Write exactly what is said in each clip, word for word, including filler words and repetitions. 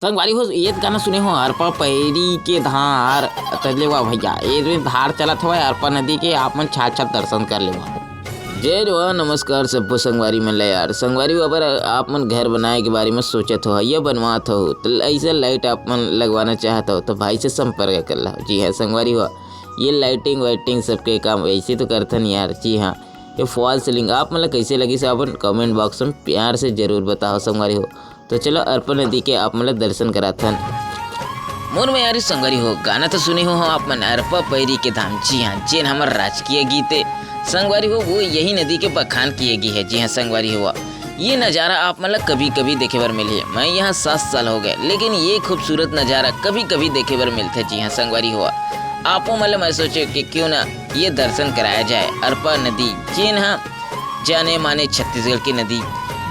संगवारी हो, ये गाना सुने हो, अरपा पैरी के धार, त लेवा भैया, ये धार चलत हवय अरपा नदी के, आप मन छाप छाप दर्शन कर लेवा। जय जोहार, नमस्कार सब्बो संगवारी मन ल यार। संगवारी हो, अगर आप मन घर बनाए के बारे में सोचत हो, या बनवात हो, त ऐसे लाइट आप मन लगवाना चाहत हो, तो भाई से संपर्क कर ला। जी हाँ संगवारी हो, ये लाइटिंग वाइटिंग सबके काम वैसे तो करथन यार। जी हाँ, ये फॉल्स सीलिंग आप मन ल कैसे लगिस, अपन कमेंट बॉक्स में प्यार से जरूर बताओ संगवारी हो। तो चलो अरपा नदी के आप मन ल दर्शन कराथन। मोर मयारी संगवारी हो, गाना तो सुने हो, हो आप मन अरपा पैरी के धाम। जी हाँ, जेन हमर राजकीय गीत है संगवारी हो, वो यही नदी के बखान किए गए है। जी हाँ संगवारी हो, ये नज़ारा आप मन ल कभी कभी देखे बर मिलही। मैं यहाँ सात साल हो गए, लेकिन ये खूबसूरत नज़ारा कभी कभी देखे बर मिलथे। जी हाँ संगवारी हो, आपो मन ल मैं सोचे कि क्यों ना ये दर्शन कराया जाए अरपा नदी, जेन हा जाने माने छत्तीसगढ़ की नदी।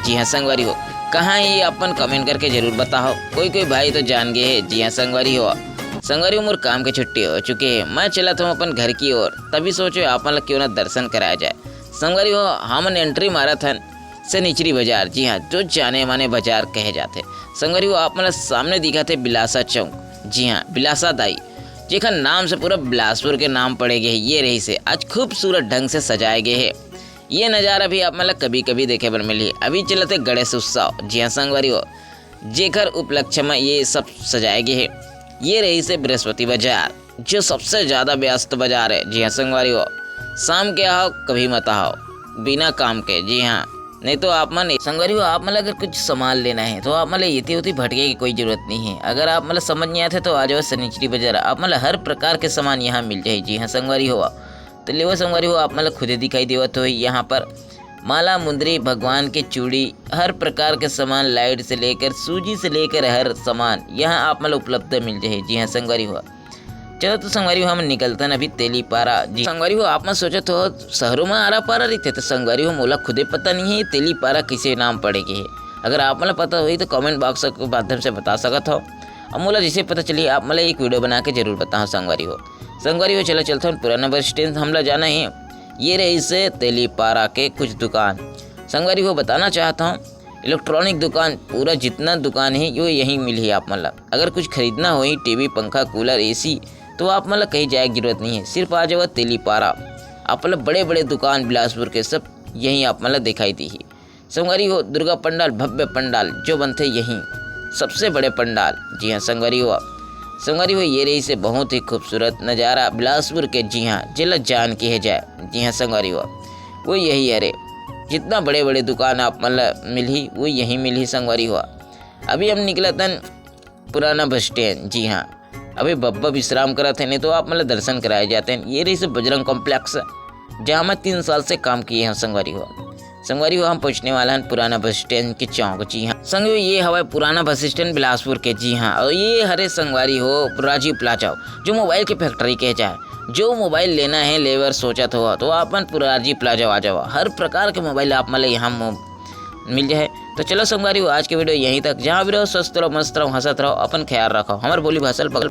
जी हाँ संगवारी हो, कहाँ है ये, अपन कमेंट करके जरूर बताओ। कोई कोई भाई तो जान गए है। जी हाँ संगवारी हो, संगवारी हो, मोर काम के छुट्टी हो चुके है, मैं चलत हूँ अपन घर की ओर। तभी सोचे आप मन ल क्यों ना दर्शन कराया जाए। संगवारी हो, हमन एंट्री मारत हन सनिचरी बाजार। जी हाँ, जो जाने माने बाजार कहे जाथे। संगवारी हो, आप मन ल सामने दिखत है बिलासा चौक। जी हाँ, बिलासा दाई, जेखर नाम से पूरा बिलासपुर के नाम पड़े गए है। ये रहिसे आज खूबसूरत ढंग से सजाए गए है। ये नज़ारा भी आप मन ल कभी कभी देखे बर मिलही। अभी चलत है गणेश उत्सव। जी हाँ संगवारी हो, जेखर उपलक्ष्य में ये सब सजाए गए है। ये रहिसे बृहस्पति बाजार, जो सबसे ज़्यादा व्यस्त बाजार है। जी हाँ संगवारी हो, शाम के आओ, कभी मत आओ बिना काम के। जी हाँ, नहीं तो आप मन, संगवारी हो, आप मन ल अगर कुछ सामान लेना है तो आप मन ल एती ओती भटके की कोई जरूरत नहीं है। अगर आप मन ल समझ नहीं आते तो आ जाओ सनिचरी बाजार, आप मन ल हर प्रकार के सामान यहाँ मिल जाए। जी हाँ संगवारी हो, तो लेवा संगवारी हो, आप मन ल खुदे दिखाई देवत हो यहाँ पर माला, मुंदरी, भगवान के चूड़ी, हर प्रकार के सामान, लाइट से लेकर, सूजी से लेकर हर सामान यहाँ आप मन ल उपलब्ध मिल जाए। जी हाँ संगवारी हो, चलो तो संगवारी हो, हम निकलतन अभी तेलीपारा। जी संगवारी हो, आप मन सोचत हो शहरों में आरा पारा रहिथे, तो संगवारी हो, मोला खुदे पता नहीं है तेलीपारा किसे नाम पड़े के है। अगर आप मन ल पता होही तो कमेंट बॉक्स के माध्यम से बता सकत हो, और मोला जैसे पता चली आप मन ल एक वीडियो बना के जरूर बताओ संगवारी हो। संगवारी हो, चलो चलथन पुराना बस स्टैंड, हमला जाना है। ये रहिसे तेलीपारा के कुछ दुकान। संगवारी हो, बताना चाहता हूँ, इलेक्ट्रॉनिक दुकान, पूरा जितना दुकान है, यो यहीं मिलही आप मन ल। अगर कुछ खरीदना होही, टीवी, पंखा, कूलर, एसी, तो आप मन ल कहीं जाए के जरूरत नहीं है, सिर्फ आ जाओ तेलीपारा। आप मन ल बड़े-बड़े दुकान बिलासपुर के सब यहीं आप मन ल दिखाई दीही। संगवारी हो, दुर्गा पंडाल, भव्य पंडाल जो बनथे यहीं, सबसे बड़े पंडाल। जी हाँ संगवारी हो, संगवारी हो, ये रहिसे बहुत ही खूबसूरत नज़ारा बिलासपुर के। जी हाँ, जेला जान के है जाए। जी हाँ संगवारी हो, वो यही हरे, जितना बड़े-बड़े दुकान आप मन ल मिलही, वो यहीं मिलही संगवारी हो। अभी हम निकलतन पुराना बस स्टैंड। जी हाँ, अभी बब्बा विश्राम करत हे, नहीं तो आप मन ल दर्शन कराए जाते हैं। ये रहिसे बजरंग कॉम्प्लेक्स, जहाँ मैं तीन साल से काम किए हैं संगवारी हो। संगवारी हो, हम पहुँचने वाला हैं पुराना बस स्टैंड के चौक। जी हाँ संगवारी, ये हवाए पुराना बस स्टैंड बिलासपुर के। जी हाँ, और ये हरे संगवारी हो राजीव प्लाजा, जो मोबाइल के फैक्ट्री के जाए। जो मोबाइल लेना है, लेबर सोचत हो, तो आप मन पुराना राजीव प्लाजा आ जाओ। हर प्रकार के मोबाइल आप मन ल यहाँ मो-, मिल जाए। तो चलो संगवारी हो, आज के वीडियो यहीं तक। जहाँ भी रहो, स्वस्थ रहो, मस्त रहो, हंसत रहो, अपन ख्याल रखो, हमर बोली भाषा ल पकड़